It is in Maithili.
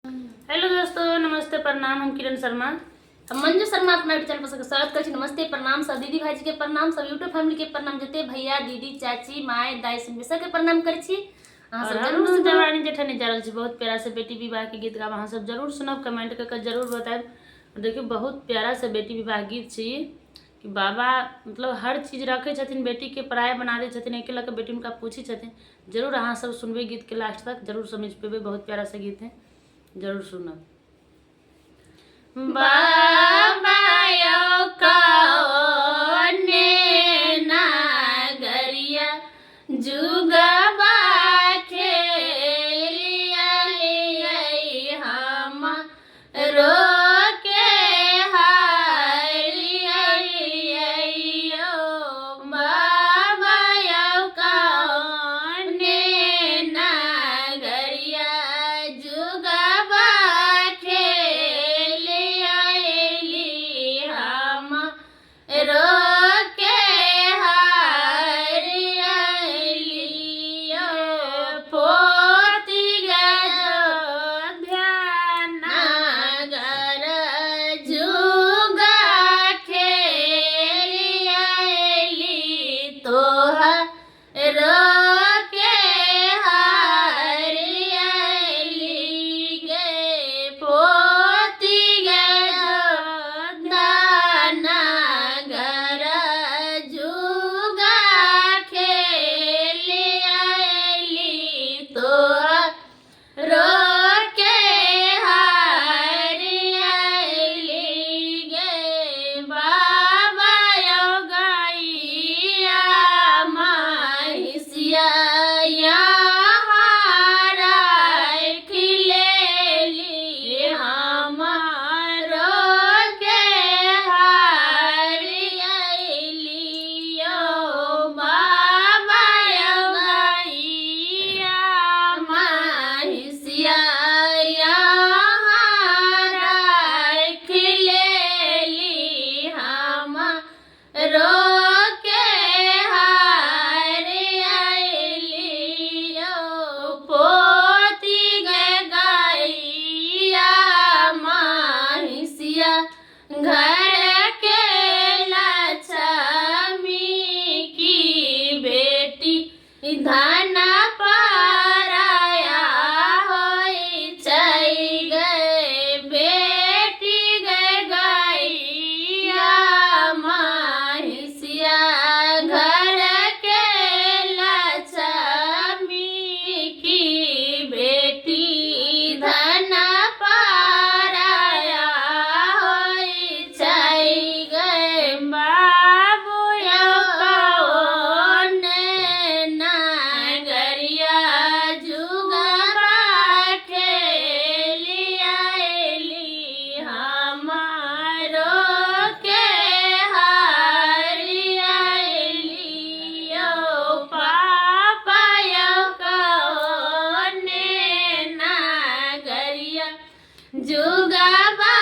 हेलो दोस्तों, नमस्ते, प्रणाम। हम किरण शर्मा। हम मंजू शर्मा अपना चैनल पर सबके स्वागत करै छी। नमस्ते, प्रणाम, सब दीदी भाईजी के प्रणाम, सब यूट्यूब फैमिली के प्रणाम, जते भैया दीदी चाची माय दाई सब सबके प्रणाम करै छी। अहाँ और सब हम जरूर दुनू सुनब। देवरानी जेठानी जा रहल छी। बहुत प्यारा से बेटी विवाह के गीत गाब, अहाँ सब जरूर सुनब, कमेंट कर के जरूर बतायब। देखियौ, बहुत प्यारा से बेटी विवाह गीत छै ई, कि बाबा मतलब हर चीज रखै छथिन, बेटी के पराया बना दै छथिन, एहिके लऽ कऽ बेटी हुनका पूछै छथिन। जरूर अहाँ सब सुनबै गीत के लास्ट तक, जरूर समझ पेबै। बहुत प्यारा से गीत है, जरूर सुनब। बाबा यौ कौने नागरिया जुगबा खेलिया लियै हम रोके हारिया लियै यौ बाबा यौ कौने नागरिया जुगबा खेलिया एली हम रोके हारिया एली पोती ध्यान नागर जुगा खेलिया एली तोहर रोके हारिया एली गे पोती नागर जुगा खेलिया एली तोहर रोके हारिया एली गे बाबा यौ गैया महिसिया यहाँ राखि लेली हमरो के हारिया एली यौ बाबा यौ गैया महिसिया यहाँ राखि लेली हमरो के हारिया एली यौ पोती गे गैया महिसिया घर के लक्ष्मी की बेटी धन पराया होई छै गे बेटी गे गैया महिसिया घर के लक्ष्मी की बेटी धन पराया होई छै गे बाबू यौ कौने नागरिया जुगबा खेलिया एली हमारो के हारिया एली यौ पापा यौ कौने नागरिया जुगबा